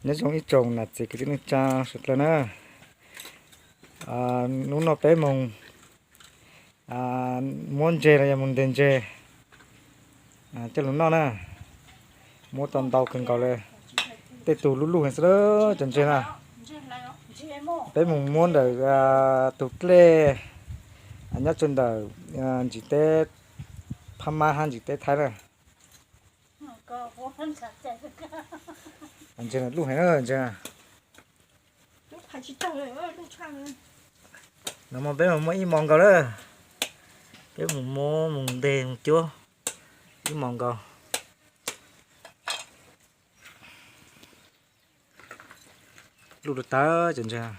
Nyob zoo ib tsoom nam txiv kwv tij neej tsa sawv dlawg na. Hnub no peb moog muab ntses los yog moog nteg ntses coj lug noj na. Muab tau ntau kawg nkaus le. Tej tug luj luj heev xwb cov ntses na. Peb moog muab ntawm tug dlej nyob rua ntawm ntsis teb Phab Mab hab ntsis teb Thaib na. Ntses luj heev na ntses. No mas peb moog muab ib mos nkaus lawm. Peb moog muab moog nteg moog cuab ib mos nkaus. Luj lug tawv cov ntses.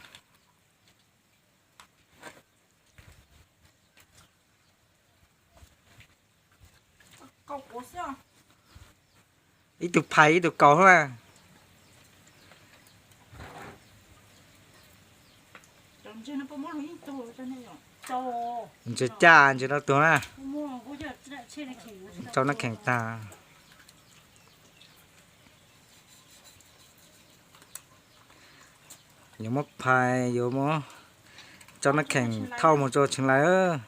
Ib tug phais ib tug kaus hab. Ntses caj ntses rau tuag na. Tso nab kheem tag. Yuav muab phais yuav muab tso nab kheem thauj moog rua Tsheej Lais.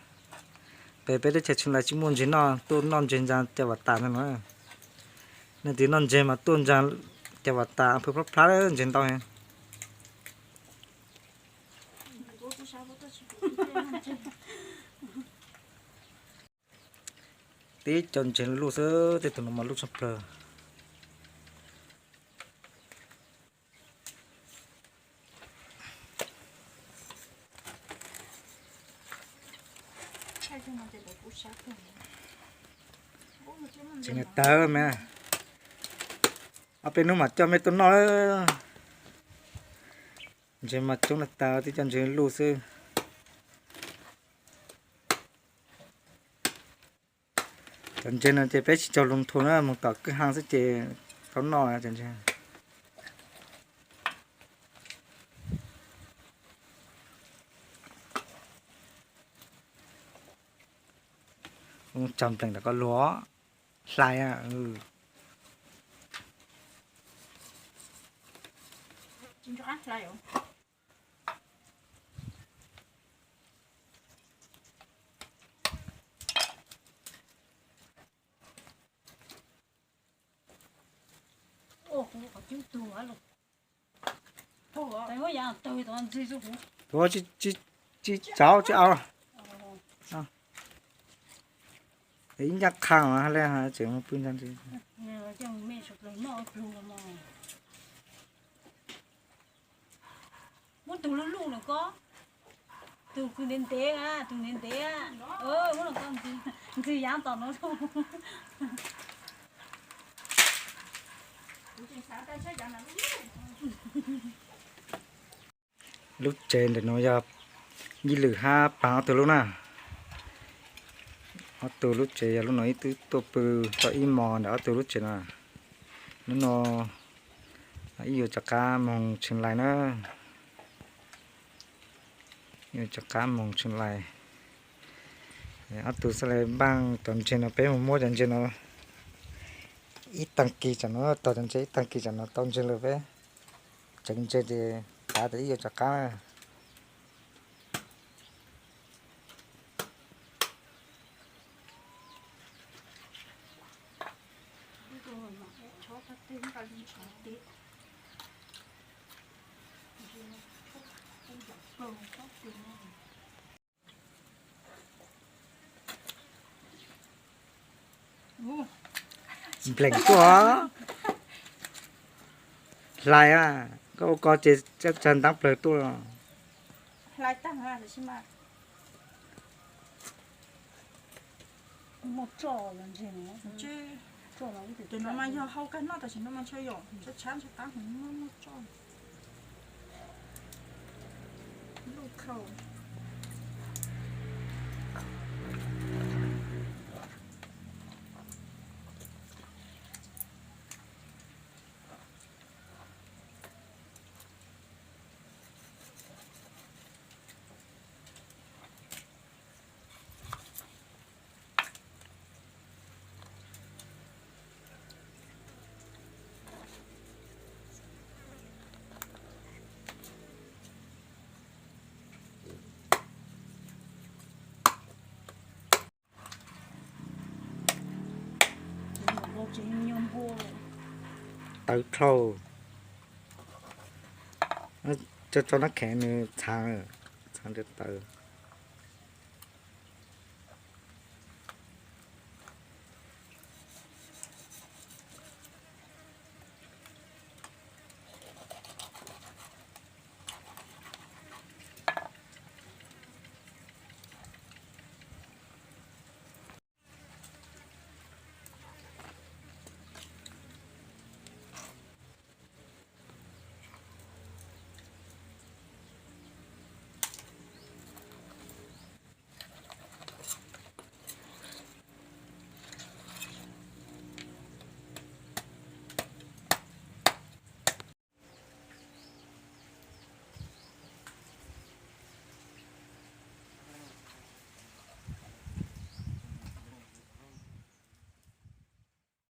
Peb, peb teb chaws Tsheej Lais tsi muaj ntses noj, tuaj noj ntses ntsa ca vam tas ntag no. Leej twg noj ntses mas tuaj ntsa ca vam tas pw plab plab ntses ntau heev. Tib co ntses luj xwb, tej tug no mas luj tshaj plawg. Tseem tawv me. Ob peb hnub mam coj mej tuaj noj. Ntses mas coob na tas, tib co ntses luj xwb. Cov ntses no ces peb tsis tau lug thua na, moog tom kwj ha xwb ces tau noj cov ntses. Tsam npleem ntawm koj luag hlais. Tuav tsi tsaus tsi au. Ib ncaaj qha le tseem pw ntsa ntsis. Muab tug luj luj lawm koj. Tug kws ntev ntev, tug ntev ntev. Muab lawm koj, ntxwg yaav tom no. Lub tsev ntawm no yog Yij Lwm hab Paag ob tug lub na. Ob tug lub tsev yog lub no ib tug tuaj pw tau ib mos ntawm ob tug lub tsev no. Hnub no wb yuav rov qab moog Tsheej Lais na. Yuav rov qab moog Tsheej Lais. Ob tug xaav le npaaj cov ntses no, peb moog muab cov ntses no ib taag kis tsam no, tog cov ntses ib taag kis tsam no tau ntses lawm peb tseev ntses ces tav tas wb yuav rov qab. Npleem tuaj. Hlais, koj ua ko ces tsag ntaab plawg tuaj. Cov no mas yog hau kag noj tam sim no mas ntshe yom, ntshe tshab ntshe qab heev, muaj muaj tsoj. Tawv dlhau. Tso tso nab kheev nws txhaav, txhaav ntiav tawv.